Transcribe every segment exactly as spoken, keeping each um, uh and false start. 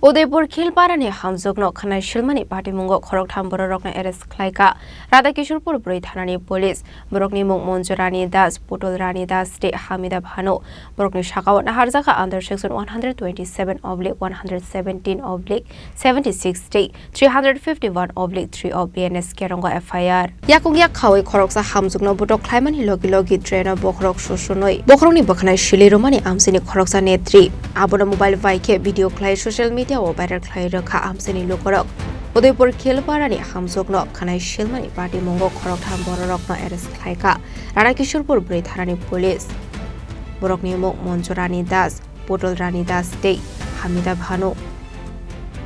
Udaipur Khilparani hamjwkno khwnai silmani patimungo khoroktham bororokno arrest khlaikha Radhakishorpur bwrwi thanani police. Borokni mung Monju Rani Das, Putul Rani Das tei Hamida Bhanu. Borokni sakao naharjakha under section one hundred twenty-seven oblique one hundred seventeen oblique seventy-six tei three hundred fifty-one oblique three of B N S Kerongo F I R. Yakung yak khaui khoroksa hamjwkno butok khlaimani logi logi draino bokhorok sosunwi bokhorokni bwkhanai sili rwmani amchini khoroksa netri. Abono mobile bai khe video khlai social media o viral khlai rwkha amchini lukurok. Udaipur Khilparani hamjwkno khwnai silmani patimungo khoroktham bororokno arrest khlaikha Radhakishorpur bwrwi thanani police. Borokni mung Monju Rani Das, Putul Rani Das tei Hamida Bhanu.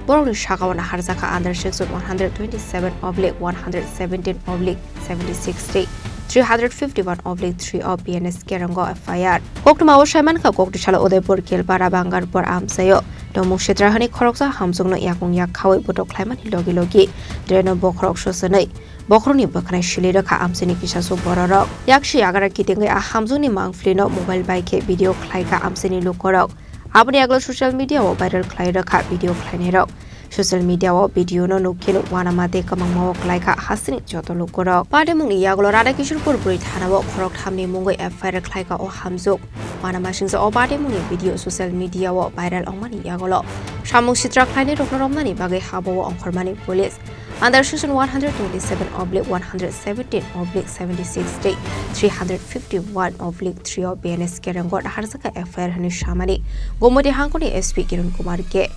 Borokni sakao naharjakha under section one hundred twenty-seven oblique one hundred seventeen oblique seventy-six tei three hundred fifty-one oblique three of B N S Kerongo F I R. Koktwmao saimankha, koktwsalo Udaipur Khilpara Bangarpur amchaio tongmung sitra hani khoroksa hamjwkno yakung yak khaui butok khlaimani logi logi draino bokhorok sosunwi bokhorokni bwkhanai sili rwkha amchini kisasuk bororok. Yaksi yagra kitingwi a hamjwkni mangphlino mobile bai khe video khlaikha amchini lukurok. Aboni yagulo social media o viral khlai rwkha video khlainairok. Social media o video no nukkheno uanama tei kwmangma o klaikha hasteni joto lukurok. Patimungni yagulo Radhakishorpur bwrwi thanao khorokthamni mungwi F I R khlaikha o hamjwk. Uanama singsa o patimungni video social media o viral wngmani yagulo samung sitra khlainairokno romnani bagwi habao ongkhormani police. Under section one hundred twenty-seven oblique one hundred seventeen oblique seventy-six tei three hundred fifty-one oblique three o B N S Kerongo naharjakha F I R hwnwi samani Gomoti hangkoni S P Kiran Kumar K.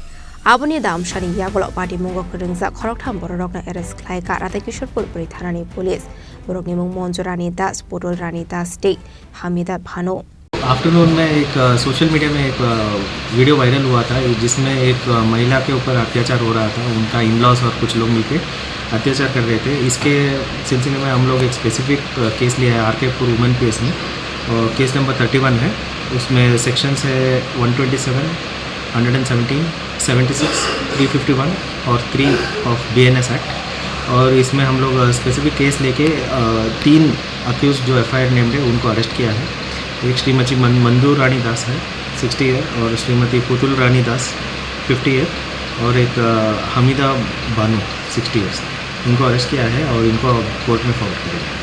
Aboni damsani yagulo patimungo kwrwngjak khoroktham bororokno arrest khlaikha Radhakishorpur bwrwi thanani police. Borokni mung Monju Rani Das, Putul Rani Das tei Hamida Bhanu. Afternoon में एक, अ, social media में एक, अ, video viral हुआ था, जिसमें एक, अ, महिला के ऊपर अत्याचार हो रहा था। उनका इन-लॉज और कुछ लोग मिलके अत्याचार कर रहे थे। इसके सिलसिले में हम लोग एक स्पेसिफिक, अ, केस लिया है आरकेपुर वुमेन केस में, और केस नंबर थर्टी वन है। उसमें सेक्शंस है one twenty seven, hundred and seventeen, seventy six, three fifty one और थ्री ऑफ बीएनएस एक्ट। और इसमें हम लोग, अ, स्पेसिफिक केस लेके, अ, तीन अक्यूज जो एफआईआर नेम्ड है, उनको अरेस्ट किया है। एक श्रीमती मन-, मंजू रानी दास है, सिक्सटी ईयर, और श्रीमती पुतुल रानी दास, फिफ्टी ईयर, और एक, अ, हमीदा बानो, सिक्सटी ईयर्स। इनको अरेस्ट किया है और इनको कोर्ट में फॉरवर्ड करेंगे।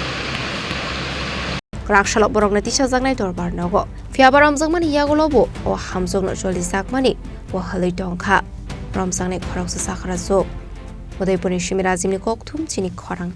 Kwrak salo borokno tisajaknai dorbar nogo. Phiya ba romjakmani yagulo bo o hamjwkno cholijakmani bo halwi tongkha. Romjaknai khoroksa sakharajwk. Udaipurni simi Rajimni kokthum chini khorang.